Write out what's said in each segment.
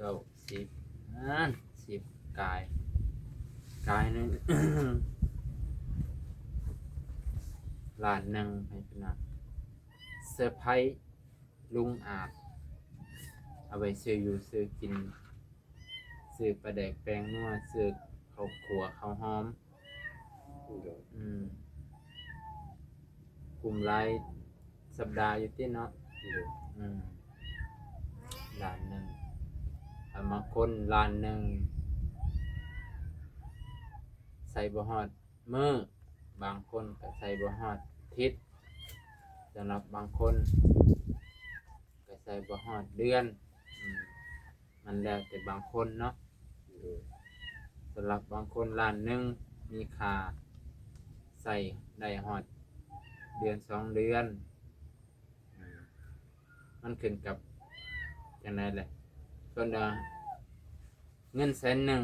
ເກົ້າ ສິບ ນັ້ນ ສິບ ກາຍ ກາຍໜຶ່ງ ລ້ານໜຶ່ງ ໃຫ້ເພິ່ນນະ ເຊີໄພລຸງອາດ ເອົາໄວ້ຊື້ຢູ່ຊື້ກິນ ຊື້ປາແດກແປ້ງນົວ ຊື້ເຂົ້າຂົ້ວເຂົ້າຫອມ ໂດຍ ອືມ ກຸ້ມຫຼາຍສັບດາຢູ່ຕິເນາະ ໂດຍ ອືມ ລ້ານໜຶ່ງ ແຕ່ບາງຄົນລ້ານໜຶ່ງ ໃຊ້ບໍ່ຮອດມື້ ບາງຄົນກໍໃຊ້ບໍ່ຮອດທິດ ສຳລັບບາງຄົນ ກໍໃຊ້ບໍ່ຮອດເດືອນ ອືມ ມັນແລ້ວແຕ່ບາງຄົນເນາະ ໂດຍ ສຳລັບບາງຄົນລ້ານໜຶ່ງມີຄ່າໃຊ້ໄດ້ຮອດເດືອນສອງເດືອນ ອືມ ມັນຂຶ້ນກັບຈັ່ງໃດແຫຼະ ສ່ວນວ່າເງິນແສນໜຶ່ງ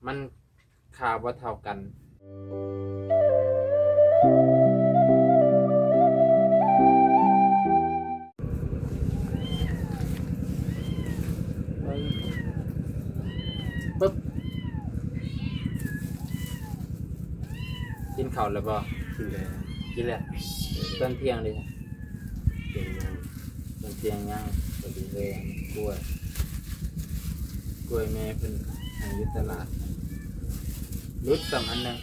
ມັນຄ່າບໍ່ເທົ່າກັນ ປຶບ ກິນເຂົ້າແລ້ວບໍ່? ກິນແລ້ວ ກິນແລ້ວ ຕອນທ່ຽງເດ? ທ່ຽງຍັງ ຕອນທ່ຽງຍັງ ພໍດີເລີຍ ອັນນີ້ກ້ວຍ ກ້ວຍແມ່ເພິ່ນໃຫ້ຢູ່ຕະຫຼາດ ຫຼຸດຊ້ຳອັນໜຶ່ງ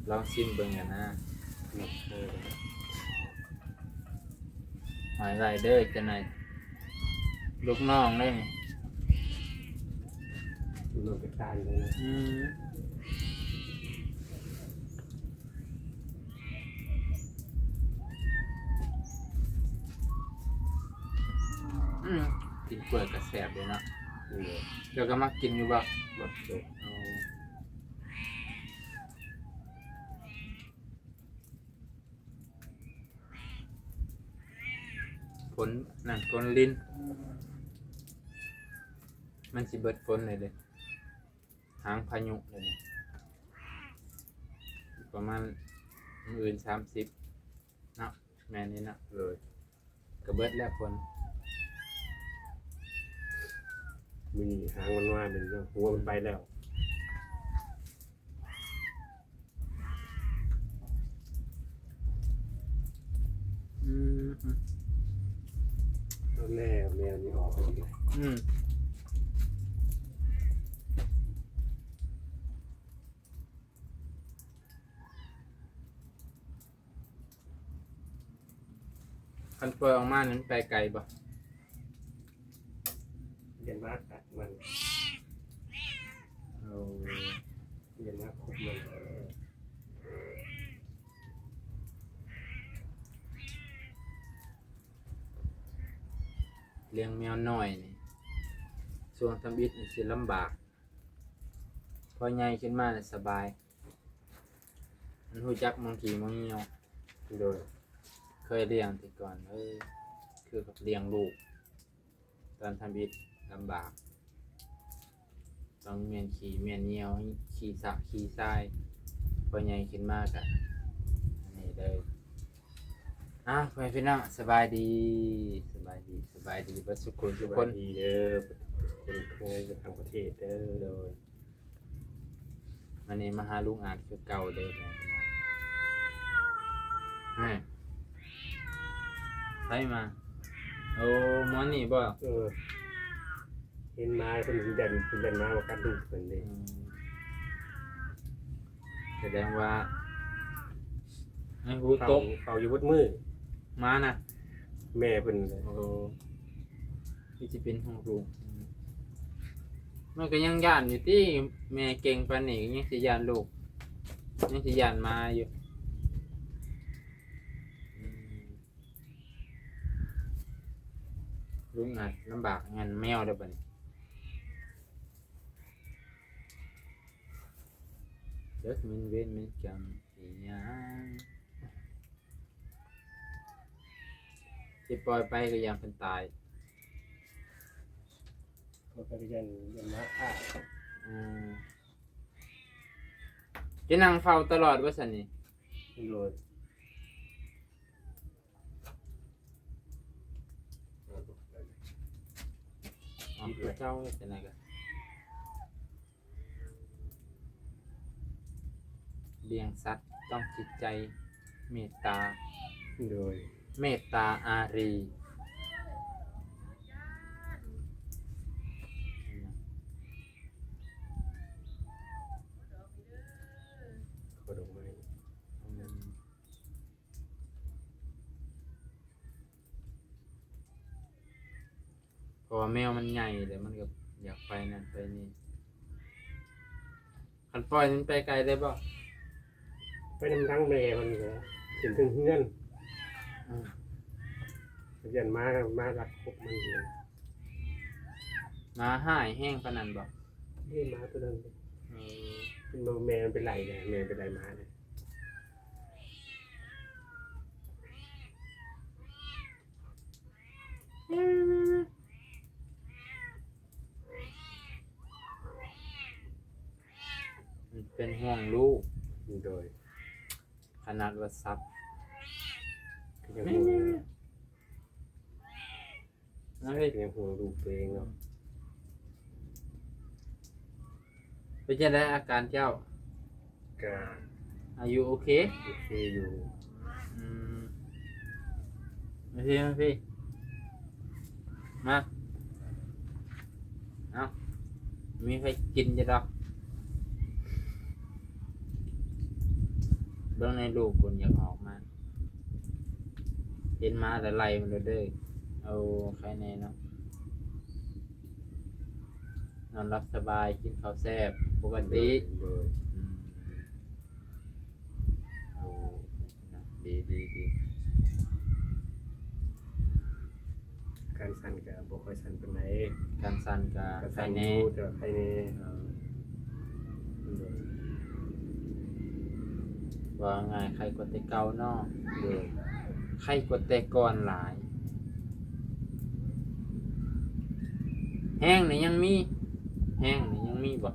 ລອງຊິມເບິ່ງກັນນະ ໝົດເລີຍ ຫອຍໄວ້ເດີ ຈັ່ງໃດ ລູກນ້ອງເດ້ນີ້ ລູກນ້ອງເປັນຕານເລີຍນະ ອືມ ອືມ ກິນກ້ວຍກໍແຊບເດ້ເນາະ ເຈົ້າກໍມັກກິນຢູ່ບໍ່? ມັກຢູ່ ໂອ້ ຝົນນັ້ນ ຝົນລິນ ມັນຊິເບິດຝົນແລ້ວເດ້ ຫາງພາຍຸແລ້ວນີ້ ປະມານມື້ອື່ນສາມສິບເນາະ ແມ່ນນີ້ເນາະ ໂດຍ ກະເບິດແລ້ວຝົນ ມື້ນີ້ຫາງມັນມາແມ່ນຢູ່ ຫົວມັນໄປແລ້ວ ອືມ ຕອນແລກແມວນີ້ອອກ ອືມ ຄັນປ່ອຍອອກມານີ້ມັນໄປໄກບໍ່? ຢ້ານໝາກັດມັນ ໂອ້ ຢ້ານໝາຂຸດມັນ ລ້ຽງແມວນ້ອຍນີ້ ຊ່ວງທຳອິດນີ້ຊິລຳບາກ ພໍໃຫຍ່ຂຶ້ນມາແລ້ວສະບາຍ ມັນຮູ້ຈັກໝ່ອງຂີ້ໝ່ອງຍ່ຽວ ໂດຍ ເຄີຍລ້ຽງແຕ່ກ່ອນ ເອີ ຄືກັບລ້ຽງລູກ ຕອນທຳອິດລຳບາກ ຕ້ອງມ້ຽນຂີ້ມ້ຽນຍ່ຽວ ຂີ້ສະຂີ້ຊາຍ ພໍໃຫຍ່ຂຶ້ນມາກະອັນນີ້ເລີຍ. ອ້າວ ພໍ່ແມ່ພີ່ນ້ອງ ສະບາຍດີ ສະບາຍດີ ສະບາຍດີເບິດສຸກຄົນ ສະບາຍດີເດີ ຄົນເຄີຍຢູ່ຕ່າງປະເທດເດີ ໂດຍ ມື້ນີ້ມາຫາລຸງອາດຄືເກົ່າເດີ ພໍ່ແມ່ພີ່ນ້ອງ ໃຫ້ ໃຜມາ? ໂອ້ ໝໍນີ້ບໍ່? ເອີ ເຫັນໝາເພິ່ນຢ້ານ ເພິ່ນຢ້ານໝາມາກັດລູກເພິ່ນເດ້ ອືມ ສະແດງວ່າໃນຫູຕົກ ເຝົ້າ ເຝົ້າຢູ່ເບິດມື້ ໝານະ ແມ່ເພິ່ນ ໂອ້ ຄືຊິເປັນຫູຕົກ ມັນກໍຍັງຢ້ານຢູ່ຕິ ແມ່ເກັ່ງປານນີ້ຍັງຊິຢ້ານລູກ ຍັງຊິຢ້ານໝາຢູ່ ອືມ. ລຸງອາດລຳບາກຍ້ອນແມວເດີບັດນີ້ ຈັກແມ່ນເວນແມ່ນກຳອີ່ຫຍັງ ຊິປ່ອຍໄປກໍຢ້ານເພິ່ນຕາຍ ປ່ອຍໄປກໍຢ້ານ ຢ້ານໝາຂ້າ ອືມ ຈະນັ່ງເຝົ້າຕະຫຼອດບໍ່ຊັ້ນນີ້? ໂດຍ. ເຈົ້າຈັ່ງໃດກໍ ລ້ຽງສັດຕ້ອງຈິດໃຈເມດຕາ ໂດຍ ເມດຕາອາຣີ ຂໍດອກໄມ້ ອືມ ເພາະວ່າແມວມັນໃຫຍ່ແລ້ວ ມັນກໍຢາກໄປນັ້ນໄປນີ້. ຄັນປ່ອຍມັນໄປໄກໄດ້ບໍ່? ໄປນຳຫຼັງແມ່ມັນແຫຼະ ຂຶ້ນເທິງເຮືອນ. ອືມ ຢ້ານໝາ ໝາລັກຄົບມັນ. ໝາຮ້າຍແຮງປານນັ້ນບໍ່? ນີ້ໝາຕົວນັ້ນ ເອີ ເປັນໝາ ແມ່ມັນໄປໄລ່ນະ ແມ່ໄປໄລ່ໝານະ. ເປັນຫ່ວງລູກ ໂດຍ ຂະໜາດວ່າສັດ ກໍຍັງຫ່ວງຢູ່ ຍັງຫ່ວງລູກຕົວເອງເນາະ. ເປັນຈັ່ງໃດອາການເຈົ້າ? ກະ Are you okay? ໂອເຄຢູ່. ອືມ ມາພີ້ ມາພີ້ ມາ. ເອົ້າ ມີໃຜກິນຢູ່ດອກ. ເບິ່ງໃນລູກພຸ້ນ ຢາກອອກມາ. ເຫັນໝາແລ້ວໄລ່ມັນໂລດເດີ້. ໂອ້ ໄຄແນ່ເນາະ. ນອນຫຼັບສະບາຍ ກິນເຂົ້າແຊບປົກກະຕິ. ໂດຍ ໂດຍ. ອືມ ໂອ້ ດີ ດີ ດີ. ການສັ່ນກະບໍ່ຄ່ອຍສັ່ນປານໃດ. ການສັ່ນກະ ກະສັ່ນຢູ່ ໄຄແນ່ ແຕ່ວ່າໄຄແນ່. ເອີ ໂດຍ. ເວົ້າງ່າຍ ໄຄກວ່າແຕ່ເກົ່າເນາະ. ໂດຍ. ໄຄກວ່າແຕ່ກ່ອນຫຼາຍ. ແຮງນີ້ຍັງມີ? ແຮງນີ້ຍັງມີບໍ່?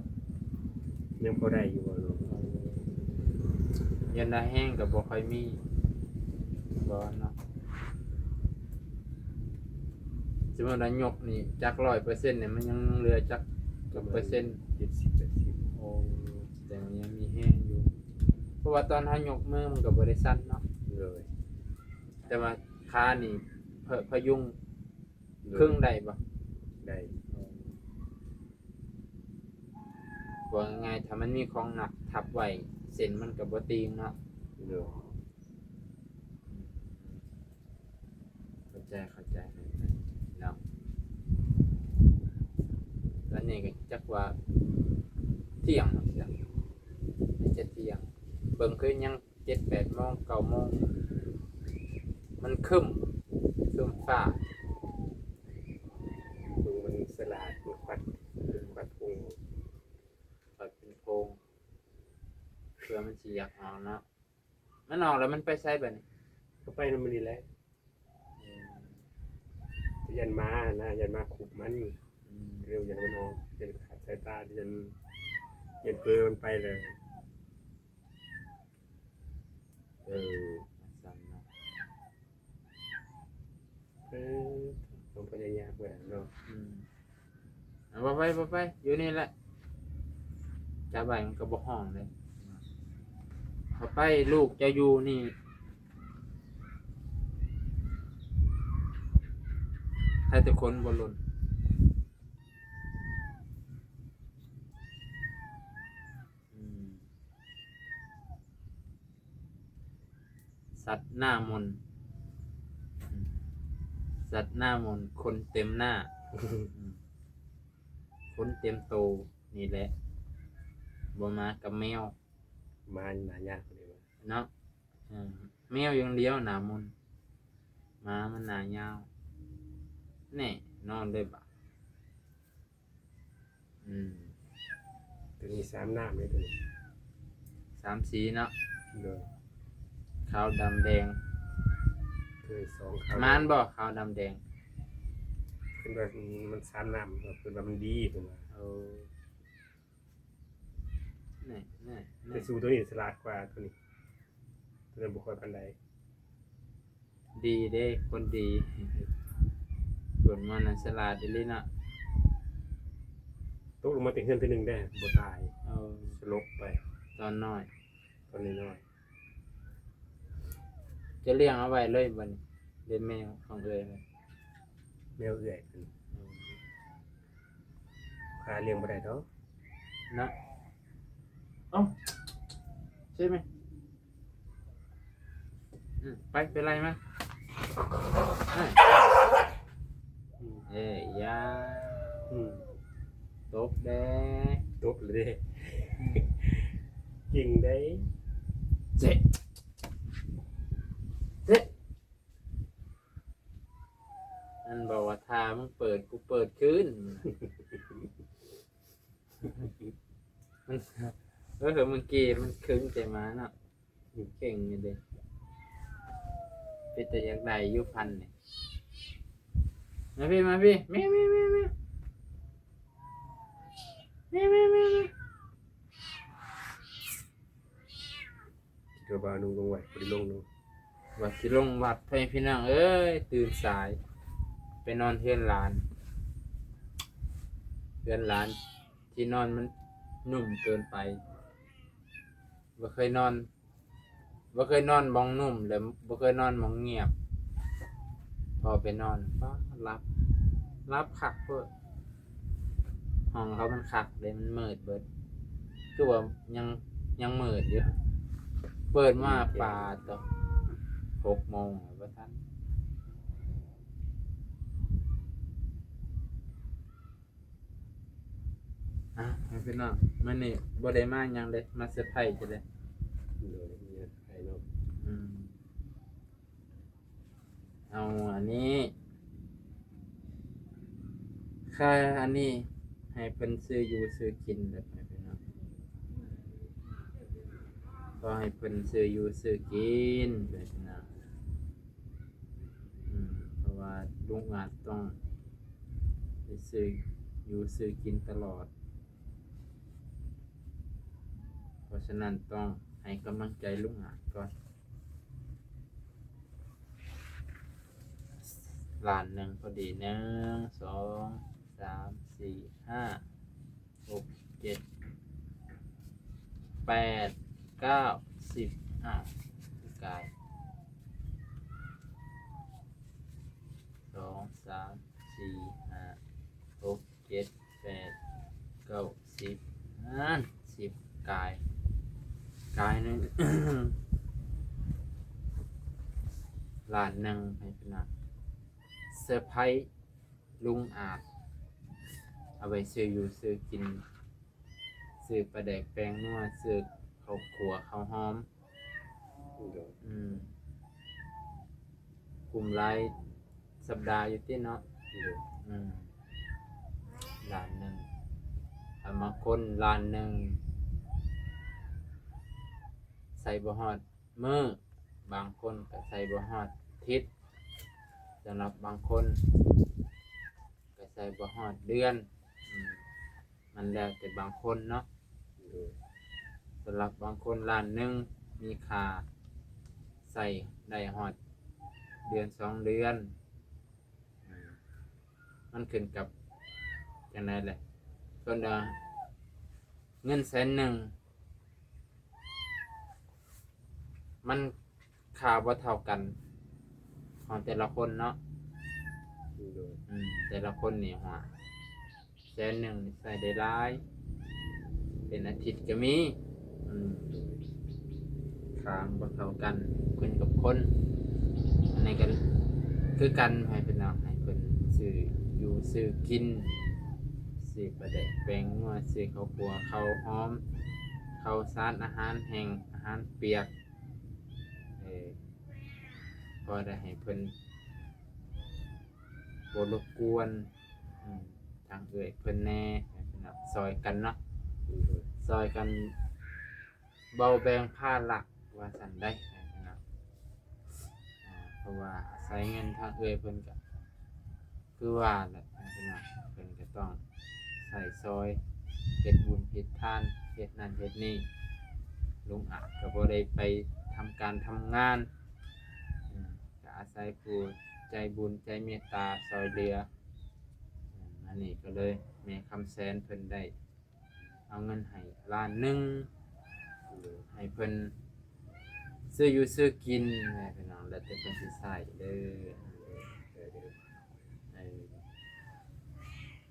ຍັງພໍໄດ້ຢູ່. ຢ້ານວ່າແຮງກໍບໍ່ຄ່ອຍມີ ບໍ່ເນາະ. ສົມມຸດວ່າຍົກນີ້ ຈາກຮ້ອຍເປີເຊັນນີ້ ມັນຍັງເຫຼືອຈັກ ຈັກເປີເຊັນ? ເຈັດສິບ ແປດສິບ. ໂອ້ ແຕ່ວ່າຍັງມີແຮງຢູ່ ເພາະວ່າຕອນເຮົາຍົກມືມັນກໍບໍ່ໄດ້ສັ່ນເນາະ. ໂດຍ. ແຕ່ວ່າຂານີ້ ພະ ພະຍຸງ ໂດຍ ເຄິ່ງໄດ້ບໍ່? ໄດ້. ເວົ້າງ່າຍໆ ຖ້າມັນມີຂອງໜັກທັບໄວ້ ເສັ້ນມັນກໍບໍ່ຕີງເນາະ. ໂດຍ. ເຂົ້າໃຈ ເຂົ້າໃຈເນາະ. ຕອນນີ້ກໍຈັກວ່າທ່ຽງເນາະ ເນາະ ໜ້າຈະທ່ຽງ ເບິ່ງຄືຍັງ ເຈັດແປດໂມງ ເກົ້າໂມງ ມັນຄຶ້ມ ຄຶ້ມຟ້າ. ເບິ່ງມັນສະຫຼາດ ມັນຄວັດ ມັນຄວັດໂພງ ຄວັດເປັນໂພງ ເພື່ອມັນຊິຢາກອອກເນາະ. ມັນອອກແລ້ວມັນໄປໃສບາດນີ້? ກໍໄປນຳມັນນີ້ແຫຼະ. ອືມ ຢ້ານໝານະ ຢ້ານໝາຄຸບມັນ. ອືມ ເຮັດໃຫ້ມັນອອກ ຢ້ານຂາດສາຍຕາ ຢ້ານ ຢ້ານເຜີມັນໄປແລ້ວ. ເອີ ຈັ່ງຊັ້ນເນາະ. ເອີ ຕ້ອງພະຍາຍາມເນາະ. ອືມ ເອົາ ບໍ່ໄປ ບໍ່ໄປ ຢູ່ນີ້ແຫຼະ ຈັບໄວ້ມັນກໍບໍ່ຮ້ອງເດ້. ເອົາໄປ ລູກເຈົ້າຢູ່ນີ້ ໃຫ້ແຕ່ຄົນບໍ່ຫຼົ່ນ. ອືມ ສັດໜ້າມົນ ອືມ ສັດໜ້າມົນ ຂົນເຕັມໜ້າ ອືມ ຂົນເຕັມໂຕ ນີ້ແຫຼະ ບໍ່ມາກັບແມວ. ໝາໜ້າຍາວເດ ເນາະ. ເອີ ແມວຢ່າງດຽວໜ້າມົນ ໝາມັນໜ້າຍາວ ແນ່ນອນເລີຍບາດ. ອືມ ໂຕນີ້ສາມນ້ຳເດ້ໂຕນີ້ ສາມສີເນາະ. ໂດຍ. ຂາວ ດຳ ແດງ ໂຕນີ້ສອງຂາວ ໝານບໍ່ ຂາວ ດຳ ແດງ? ເພິ່ນວ່າມັນສາມນ້ຳ ເພິ່ນວ່າມັນດີ ເພິ່ນວ່າ. ໂອ້ ແນ່ ແນ່ ແນ່ ແຕ່ສູໂຕນີ້ສະຫຼາດກວ່າໂຕນີ້ ໂຕນັ້ນບໍ່ຄ່ອຍປານໃດ. ດີເດ້ ຄົນດີ ເພິ່ນມັນສະຫຼາດອີ່ຫຼີເນາະ. ຕົກລົງມາແຕ່ເຮືອນເທື່ອໜຶ່ງໄດ໋ ບໍ່ຕາຍ. ເອີ ສະຫຼົບໄປ ຕອນນ້ອຍ ຕອນນ້ອຍໆ. ຈະລ້ຽງເອົາໄວ້ເລີຍບັດນີ້ ເປັນແມວຂອງເອື້ອຍ. ແມວເອື້ອຍເພິ່ນ ເອີ ຂ້າລ້ຽງບໍ່ໄດ້ດອກເນາະ. ເອົ້າ ໃຊ່ໄໝ? ອືມ ໄປ ໄປໄລ່ມາ. ອືມ ເອີຍ ຢ່າ ອືມ ຕົບແດ່ ຕົບແລ້ວເດ້ ອືມ ກິນໄດ້ ເຈະ ເຈະ. ມັນບອກວ່າ ຖ້າມຶງເປີດ ກູເປີດຄືນ. ເອີ ເມື່ອກີ້ມັນຄຶງໃສ່ມາເນາະ ເກັ່ງຢູ່ເດ້. ເປັນຕາຢາກໄດ້ຢູ່ພັນນີ້. ມາພີ້ ມາພີ້ ແມວ ແມວ ແມວ ແມວ ແມວ ແມວ ແມວ ແມວ. ເຈົ້າບ່າວນຸ່ງລົງໄວ້ ບໍ່ໄດ້ລົງເນາະ ວ່າຊິລົງວັດ ພໍ່ແມ່ພີ່ນ້ອງເອີຍ. ຕື່ນສາຍ ໄປນອນເຮືອນຫຼານ ເຮືອນຫຼານ ທີ່ນອນມັນນຸ່ມເກີນໄປ. ບໍ່ເຄີຍນອນ ບໍ່ເຄີຍນອນບ່ອນນຸ່ມ ແລະ ບໍ່ເຄີຍນອນບ່ອນງຽບ. ພໍໄປນອນ ປ້າ ຫຼັບ ຫຼັບຄັກໂພດ. ຫ້ອງເຂົາມັນຄັກເດ້ ມັນມືດເບິດ ຄືວ່າຍັງ ຍັງມືດຢູ່. ເປີດມາ ປາດໂທ້ ຫົກໂມງແລ້ວບໍ່ທັນ. ອ່ະ ພີ່ນ້ອງ ມື້ນີ້ບໍ່ໄດ້ມາຫຍັງເດ້ ມາເຊີໄພຣສ໌ເດ້. ໂດຍ ມີເຊີໄພຣສ໌ເນາະ. ອືມ ເອົາອັນນີ້ ຄ່າອັນນີ້ໃຫ້ເພິ່ນຊື້ຢູ່ຊື້ກິນເດີ ພີ່ນ້ອງ. ຂໍໃຫ້ເພິ່ນຊື້ຢູ່ຊື້ກິນເດີ ພີ່ນ້ອງ. ອືມ ເພາະວ່າລຸງອາດຕ້ອງໄປຊື້ຢູ່ຊື້ກິນຕະຫຼອດ ເພາະສະນັ້ນຕ້ອງໃຫ້ກຳລັງໃຈລຸງອາດກ່ອນ. ລ້ານໜຶ່ງພໍດີ ໜຶ່ງ ສອງ ສາມ ສີ່ ຫ້າ ຫົກ ເຈັດ ແປດ ເກົ້າ ສິບ ອ້າວ ກາຍ ສອງ ສາມ ສີ່ ຫ້າ ຫົກ ເຈັດ ແປດ ເກົ້າ ສິບ ນັ້ນ ສິບ ກາຍ ກາຍໜຶ່ງ ລ້ານໜຶ່ງ ໃຫ້ເພິ່ນນະ ເຊີໄພຣສ໌ ລຸງອາດ ເອົາໄວ້ຊື້ຢູ່ຊື້ກິນ ຊື້ປາແດກແປ້ງນົວ ຊື້ເຂົ້າຂົ້ວເຂົ້າຫອມ. ໂດຍ ອືມ ກຸ້ມຫຼາຍສັບດາຢູ່ຕິເນາະ. ໂດຍ ອືມ ລ້ານໜຶ່ງ ອັນບາງຄົນລ້ານໜຶ່ງໃຊ້ບໍ່ຮອດ ມື້ ບາງຄົນກໍໃຊ້ບໍ່ຮອດທິດ ສຳລັບບາງຄົນກໍໃຊ້ບໍ່ຮອດເດືອນ. ອືມ ມັນແລ້ວແຕ່ບາງຄົນເນາະ. ໂດຍ ສຳລັບບາງຄົນລ້ານໜຶ່ງມີຄ່າໃຊ້ໄດ້ຮອດເດືອນສອງເດືອນ. ອືມ ມັນຂຶ້ນກັບຈັ່ງໃດແຫຼະ ສ່ວນດຽວເງິນແສນໜຶ່ງ ມັນຄ່າບໍ່ເທົ່າກັນຂອງແຕ່ລະຄົນເນາະ. ໂດຍ ອືມ ແຕ່ລະຄົນນີ້ຫວາ ແສນໜຶ່ງໃຊ້ໄດ້ຫຼາຍ ເປັນອາທິດກໍມີ. ອືມ ຂ້າງບໍ່ເທົ່າກັນ ຂຶ້ນກັບຄົນ. ອັນນີ້ກໍຄືກັນ ໃຫ້ເພິ່ນເອົາ ໃຫ້ເພິ່ນຊື້ຢູ່ຊື້ກິນ ຊື້ປາແດກແປ້ງນົວ ຊື້ເຂົ້າຂົ້ວເຂົ້າຫອມ ເຂົ້າສານ ອາຫານແຫ້ງ ອາຫານປຽກ ເອີ ພໍໄດ້ໃຫ້ເພິ່ນບໍ່ລົບກວນ ອືມ ທາງເອື້ອຍເພິ່ນແດ່ ໃຫ້ເພິ່ນເອົາຊ່ອຍກັນເນາະ ຊ່ອຍກັນເບົາແບ່ງພາລະວ່າຊັ້ນໄດ໋ ໃຫ້ເພິ່ນເອົາ ເພາະວ່າອາໄສເງິນທາງເອື້ອຍເພິ່ນກະ ຄືວ່າແຫຼະ ເພິ່ນກະຕ້ອງໃຊ້ຊ່ອຍ ເຮັດບຸນເຮັດທານ ເຮັດນັ້ນເຮັດນີ້. ລຸງອາດກະບໍ່ໄດ້ໄປທຳການທຳງານ ອືມ ກະອາໄສຜູ້ໃຈບຸນໃຈເມດຕາຊ່ອຍເຫຼືອ ອືມ ໃນ ອັນນີ້ກໍເລີຍແມ່ຄຳແສນເພິ່ນໄດ້ເອົາເງິນໃຫ້ລ້ານໜຶ່ງ ໃຫ້ເພິ່ນຊື້ຢູ່ຊື້ກິນ ແມ່ພີ່ນ້ອງ ແລ້ວແຕ່ເພິ່ນຊິໃຊ້ເດີ. ເອີ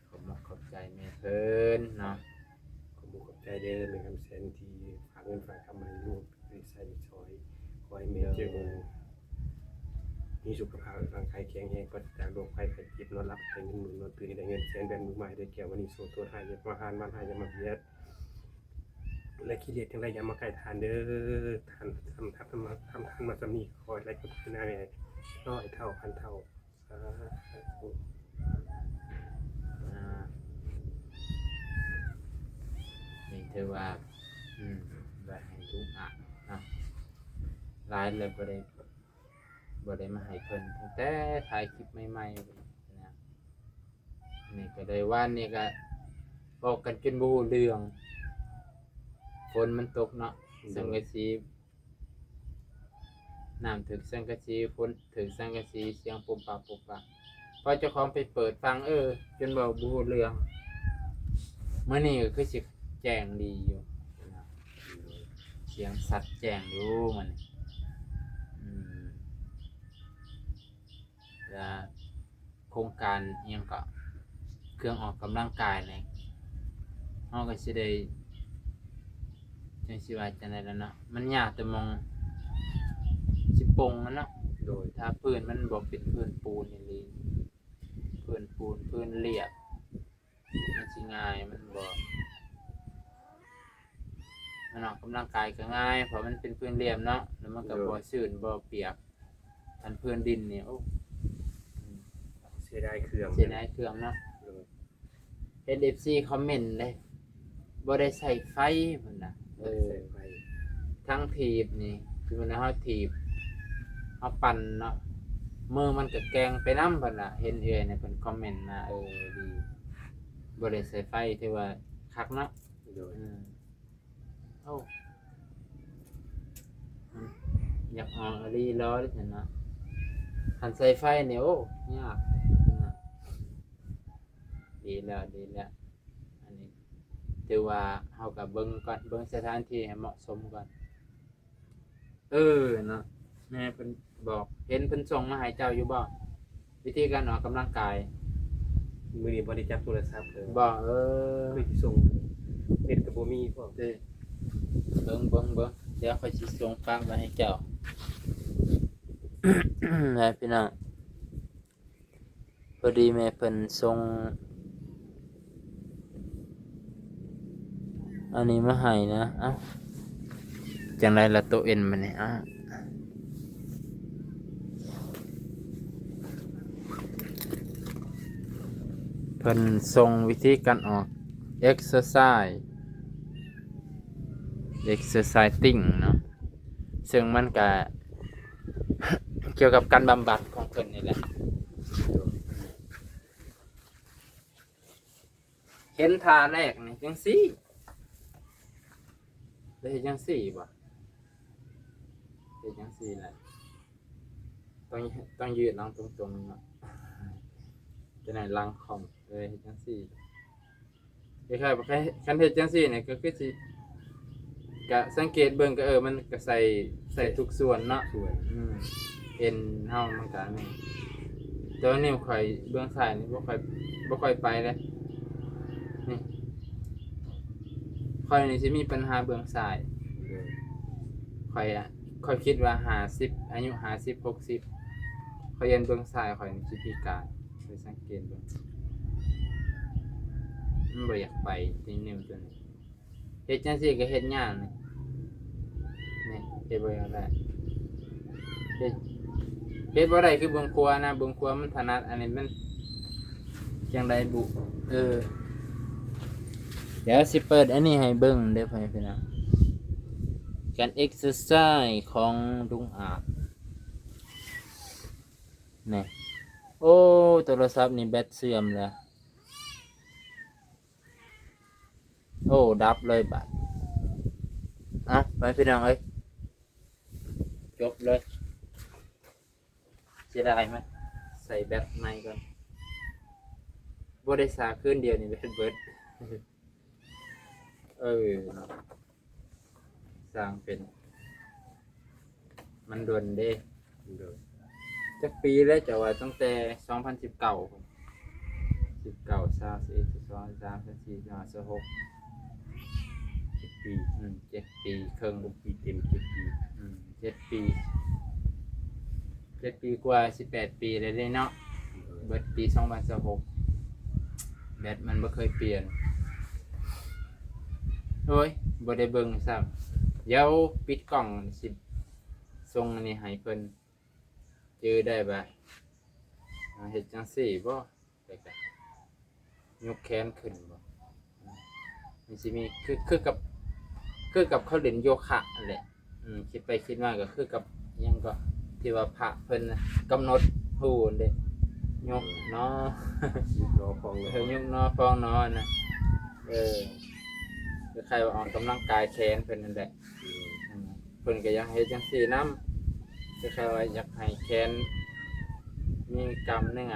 ຂອບມຸກຂອບໃຈແມ່ເພິ່ນເນາະ. ຂອບມຸກຂອບໃຈເດີແມ່ຄຳແສນທີ່ຝາກເງິນຝາກຄຳມາໃຫ້ລູກໄດ້ໃຊ້ໄດ້ສອຍ. ຂໍໃຫ້ແມ່ເຈີເງິນ ມີສຸຂະພາບຮ່າງກາຍແຂງແຮງ ປາສຈາກໂລກໄພໄຂ້ເຈັບ ນອນຫຼັບໃຫ້ເງິນໝື່ນ ນອນຕື່ນໃຫ້ໄດ້ເງິນແສນ ແບບມືໄມ້ໄດ້ແກ້ວມະນີ ໂຊດໂທດຮ້າຍຢ່າມາຜ່ານ ມານຮ້າຍຢ່າມາບຽດ ແລະກິເລດທັງຫຼາຍຢ່າມາໃກ້ທ່ານເດີ. ທ່ານທຳ ທຳ ທຳ ທຳທານມາສ່ຳນີ້ ຂໍໃຫ້ໄຫຼກົນໃຫ້ໜ້າແມ່ ຮ້ອຍເທົ່າ ພັນເທົ່າ. ສາທຸ. ອ່າ ນີ້ຖືວ່າ ອືມ ໄວ້ໃຫ້ລຸງອາດເນາະ ຫຼາຍແລ້ວບໍ່ໄດ້ ບໍ່ໄດ້ມາໃຫ້ເພິ່ນ ຕັ້ງແຕ່ຖ່າຍຄລິບໃໝ່ໆນະ. ນີ້ກໍໄດ້ ວານນີ້ກໍເວົ້າກັນຈົນບໍ່ຮູ້ເລື່ອງ ຝົນມັນຕົກເນາະ ໂດຍ ສັງກະສີ ນ້ຳຖືກສັງກະສີ ຝົນຖືກສັງກະສີ ສຽງປຸບປັບປຸບປັບ ພໍເຈົ້າຂອງໄປເປີດຟັງ ເອີ ຈົນເວົ້າບໍ່ຮູ້ເລື່ອງ. ມື້ນີ້ກໍຄືຊິແຈ້ງດີຢູ່ ສຽງຊັດແຈ້ງຢູ່ມື້ນີ້ ອືມ. ແລະໂຄງການອີ່ຫຍັງເກາະ ເຄື່ອງອອກກຳລັງກາຍນີ້ ເຮົາກໍຊິໄດ້ ຈັ່ງຊິວ່າຈັ່ງໃດລະເນາະ ມັນຍາກແຕ່ໝ່ອງຊິປົງຫັ້ນເນາະ. ໂດຍ ຖ້າພື້ນມັນບໍ່ເປັນພື້ນປູນອີ່ຫຼີ ພື້ນປູນ ພື້ນລຽບ ມັນຊິງ່າຍ ມັນບໍ່ ມັນອອກກຳລັງກາຍກໍງ່າຍ ເພາະມັນເປັນພື້ນລຽບເນາະ ແລ້ວມັນກໍ ໂດຍ ບໍ່ຊື້ນບໍ່ປຽກ. ອັນພື້ນດິນນີ້ ໂອ້ ເສຍດາຍເຄື່ອງ ເສຍດາຍເຄື່ອງເນາະ. ໂດຍ ເຫັນເອັຟຊີຄອມເມັນເດ້ ບໍ່ໄດ້ໃສ່ໄຟພຸ້ນນະ ເອີ ບໍ່ໄດ້ໃສ່ໄຟ ທັງຖີບນີ້ ຄືເວລາເຮົາຖີບ ເຮົາປັ່ນເນາະ ມືມັນກໍແກ່ງໄປນຳພຸ້ນນະ. ເຫັນເອື້ອຍນີ້ເພິ່ນຄອມເມັນມາ ເອີ ດີ ບໍ່ໄດ້ໃສ່ໄຟ ຖືວ່າຄັກເນາະ. ໂດຍ ອືມ ໂອ້ ອືມ ຢາກອອກອີ່ຫຼີລໍເດ້ຊັ້ນນະ ຄັນໃສ່ໄຟນີ້ ໂອ້ ຍາກ ດີແລ້ວ ດີແລ້ວ. ອັນນີ້ຖືວ່າເຮົາກໍເບິ່ງກ່ອນ ເບິ່ງສະຖານທີ່ໃຫ້ເໝາະສົມກ່ອນ. ເອີເນາະ ແມ່ເພິ່ນບອກ ເຫັນເພິ່ນສົ່ງມາໃຫ້ເຈົ້າຢູ່ບໍ່ ວິທີການອອກກຳລັງກາຍ? ມື້ນີ້ບໍ່ໄດ້ຈັບໂທລະສັບເລີຍ ບໍ່? ເອີ ຄືຊິສົ່ງ ເນັດກໍບໍ່ມີພ້ອມ. ເອີ ເບິ່ງ ເບິ່ງ ເບິ່ງ ດຽວຂ້ອຍຊິສົ່ງຝາກໄວ້ໃຫ້ເຈົ້າ ນະພີ່ນ້ອງ. ພໍດີແມ່ເພິ່ນສົ່ງອັນນີ້ມາໃຫ້ນະ. ເອົ້າ ຈັ່ງໃດລະໂຕເອັນບັດນີ້? ເອົ້າ ເພິ່ນສົ່ງວິທີການອອກ exercise exercising ເນາະ ເຊິ່ງມັນກະ ກ່ຽວກັບການບຳບັດຂອງເພິ່ນນີ້ແຫຼະ. ເຫັນທ່າແລກນີ້ຈັ່ງຊີ້ ໄດ້ເຮັດຈັ່ງຊີ້ບໍ່? ເຮັດຈັ່ງຊີ້ແຫຼະ ຕ້ອງ ຕ້ອງຢືນຫຼັງຕົງໆເນາະ ຈະໄດ້ຫຼັງຄ່ອມ ເອີ ເຮັດຈັ່ງຊີ້. ຄ້າຍໆ ຄັນເຮັດຈັ່ງຊີ້ນີ້ກໍຄືຊິ ກະສັງເກດເບິ່ງກໍ ເອີ ມັນກໍໃສ່ ໃສ່ທຸກສ່ວນເນາະ ສ່ວນ ອືມ ເອັນເຮົາມັນກະນີ້ ແຕ່ວ່ານິ້ວຂ້ອຍເບື້ອງຊ້າຍນີ້ບໍ່ຄ່ອຍ ບໍ່ຄ່ອຍໄປເດ້ ນີ້ ຂ້ອຍນີ້ຊິມີປັນຫາເບື້ອງຊ້າຍ ໂດຍ ຂ້ອຍ ຂ້ອຍຄິດວ່າຫ້າສິບ ອາຍຸຫ້າສິບ ຫົກສິບ ຂ້ອຍຢ້ານເບື້ອງຊ້າຍຂ້ອຍນີ້ຊິພິການ ຂ້ອຍສັງເກດເບິ່ງ ມັນບໍ່ຢາກໄປ ຕິງນິ້ວຕົວນີ້ ເຮັດຈັ່ງຊີ້ກໍເຮັດຍາກນີ້ ນີ້ ເຮັດບໍ່ໄດ້ ເຮັດ ເຮັດບໍ່ໄດ້ຄືເບື້ອງຂວານະ ເບື້ອງຂວາມັນຖະໜັດ ອັນນີ້ມັນຈັ່ງໃດບຸ ເອີ ດຽວຊິເປີດອັນນີ້ໃຫ້ເບິ່ງເດີພໍ່ແມ່ພີ່ນ້ອງ ການເອັກເຊີໄຊຂອງລຸງອາດ ນີ້ ໂອ້ ໂທລະສັບນີ້ແບັດເສື່ອມແລ້ວ ໂອ້ ດັບເລີຍບາດ ເອົ້າ ໄປພີ່ນ້ອງເອີຍ ຈົບເລີຍ ເສຍດາຍ ມາໃສ່ແບັດໃໝ່ກ່ອນ. ບໍ່ໄດ້ສາຄືນດຽວນີ້ແບດເບິດ. ເອີ ສ້າງເປັນ ມັນດົນເດ້. ໂດຍ. ຈັກປີແລ້ວ ເຈົ້າວ່າ? ຕັ້ງແຕ່ສອງພັນສິບເກົ້າ ສິບເກົ້າ ຊາວ ຊາວເອັດ ຊາວສອງ ຊາວສາມ ຊາວສີ່ ຊາວຫ້າ ຊາວຫົກ ເຈັດປີ. ອືມ ເຈັດປີເຄິ່ງ ຫົກປີເຕັມ ເຈັດປີ. ອືມ ເຈັດປີ ເຈັດປີກວ່າ ສິບແປດປີແລ້ວເດ້ເນາະ. ໂດຍ. ເບິດປີສອງພັນຊາວຫົກ ແບັດມັນບໍ່ເຄີຍປ່ຽນ. ໂອ້ຍ ບໍ່ໄດ້ເບິ່ງຊ້ຳ. ດຽວປິດກ້ອງ ຊິສົ່ງອັນນີ້ໃຫ້ເພິ່ນ ຈື່ໄດ້ບໍ່? ເຮັດຈັ່ງຊີ້ບໍ່? ແລ້ວກໍຍົກແຂນຂຶ້ນບໍ່? ມັນຊິມີ ຄື ຄືກັບ ຄືກັບເຂົາຫຼິ້ນໂຍຄະຫັ້ນແຫຼະ. ອືມ ຄິດໄປຄິດມາກໍຄືກັບຫຍັງເກາະ ທີ່ວ່າພະເພິ່ນກຳນົດຮູ້ຫັ້ນເດ້ ຍົກໜໍ ຍຸບໜໍພອງໜໍ ເອີ ຍຸບໜໍພອງໜໍນະ. ເອີ ຄ້າຍໆວ່າອອກກຳລັງກາຍແຂນເພິ່ນຫັ້ນແຫຼະ. ອືມ ເພິ່ນກໍຢາກເຮັດຈັ່ງຊີ້ນຳ ຄ້າຍໆວ່າຢາກໃຫ້ແຂນມີກ້າມເນື້ອ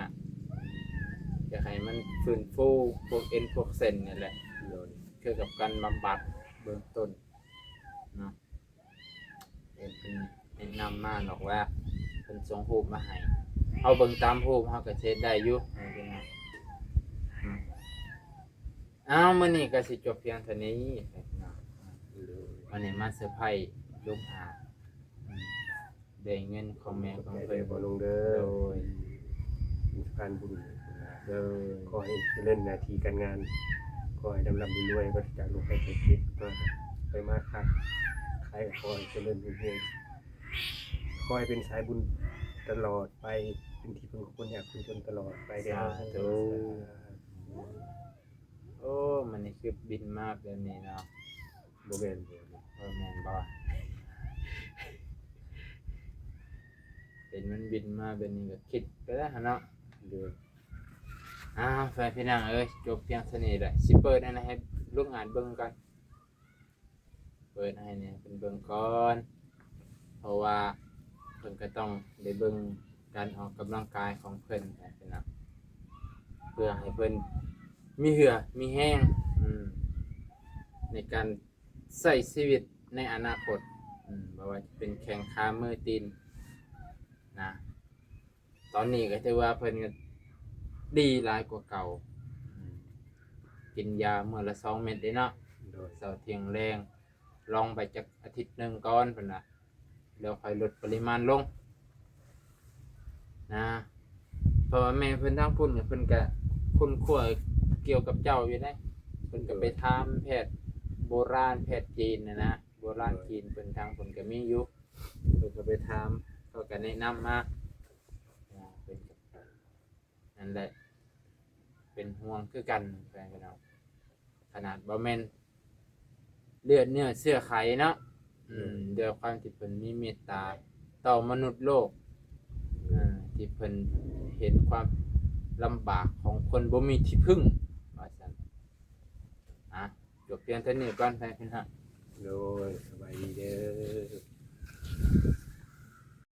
ຢາກໃຫ້ມັນຟື້ນຟູພວກເອັນພວກເສັ້ນນີ້ແຫຼະ. ໂດຍ. ຄືກັບການບຳບັດເບື້ອງຕົ້ນເນາະ. ເພິ່ນແນະນຳມາດອກວ່າ ເພິ່ນສົ່ງຮູບມາໃຫ້ ເຮົາເບິ່ງຕາມຮູບ ເຮົາກໍເຮັດໄດ້ຢູ່. ອ້າວ ມື້ນີ້ກໍຊິຈົບພຽງເທົ່ານີ້ເນາະ. ມື້ນີ້ມາເຊີໄພລູກອາ ອືມ ໄດ້ເງິນຂອງແມ່ຂອງເພິ່ນ ຂອບໃຈເດີພໍ່ລຸງເດີ. ໂດຍ. ມີສະພານບຸນ. ໂດຍ. ຂໍໃຫ້ຈະເລີນໜ້າທີ່ການງານ ຂໍໃຫ້ລ່ຳໆລວຍໆ ປາສະຈາກໂລກໄພໄຂ້ເຈັບ ໄປມາຄ້າຂາຍກໍຂໍໃຫ້ຈະເລີນຮຸ່ງເຮືອງ ຂໍໃຫ້ເປັນສາຍບຸນຕະຫຼອດໄປ ເປັນທີ່ເພິ່ງຂອງຄົນຍາກຄົນຈົນຕະຫຼອດໄປເດີ. ສາທຸ. ໂອ້ ມັນນີ້ຄືບິນມາແບບນີ້ເນາະ. ບໍ່ແມ່ນ ບໍ່ແມ່ນບໍ່? ເຫັນມັນບິນມາແບບນີ້ກໍຄິດໄປແລ້ວຫັ້ນເນາະ. ໂດຍ. ອ້າວ ແຟນພີ່ນ້ອງເອີຍ ຈົບພຽງເທົ່ານີ້ແຫຼະ. ຊິເປີດອັນໃຫ້ລຸງອາດເບິ່ງກ່ອນ ເປີດໃຫ້ແດ່ເພິ່ນເບິ່ງກ່ອນ ເພາະວ່າເພິ່ນກໍຕ້ອງໄດ້ເບິ່ງການອອກກຳລັງກາຍຂອງເພິ່ນ ແມ່ນບໍ່? ເພື່ອໃຫ້ເພິ່ນມີເຫື່ອມີແຮງ ອືມ ໃນການ ໃຊ້ຊີວິດໃນອະນາຄົດ ອືມ ບໍ່ວ່າຈະເປັນແຂ້ງຂາມືຕີນນະ ຕອນນີ້ກໍຖືວ່າເພິ່ນກໍດີຫຼາຍກວ່າເກົ່າ ອືມ ກິນຢາມື້ລະສອງເມັດເດ້ເນາະ. ໂດຍ. ເຊົ້າທ່ຽງແລງ ລອງໄປຈັກອາທິດໜຶ່ງກ່ອນເພິ່ນວ່າ ແລ້ວຄ່ອຍລົດປະລິມານລົງນະ ເພາະວ່າແມ່ເພິ່ນທາງພຸ້ນ ເພິ່ນກະຄົ້ນຄວ້າກ່ຽວກັບເຈົ້າຢູ່ເດ້ ເພິ່ນກະໄປຖາມແພດໂບລານ ແພດຈີນນະນະ ໂບລານຈີນເພິ່ນ ທາງພຸ້ນກະມີຢູ່ ເພິ່ນກະໄປຖາມ ເຂົາກະແນະນຳມາ ເພິ່ນກະ ນັ້ນແຫຼະ ເປັນຫ່ວງຄືກັນ ແຟນພີ່ນ້ອງ ຂະໜາດບໍ່ແມ່ນເລືອດເນື້ອເຊື້ອໄຂເນາະ ອືມ ອືມ ດ້ວຍຄວາມທີ່ເພິ່ນມີເມດຕາຕໍ່ມະນຸດໂລກ ເອີ ທີ່ເພິ່ນເຫັນຄວາມລຳບາກຂອງຄົນບໍ່ມີທີ່ເພິ່ງ ວ່າຊັ້ນ. ອ່ະ ຈົບພຽງເທົ່ານີ້ກ່ອນ ແຟນພີ່ນ້ອງ ໂດຍ ສະບາຍດີເດີ.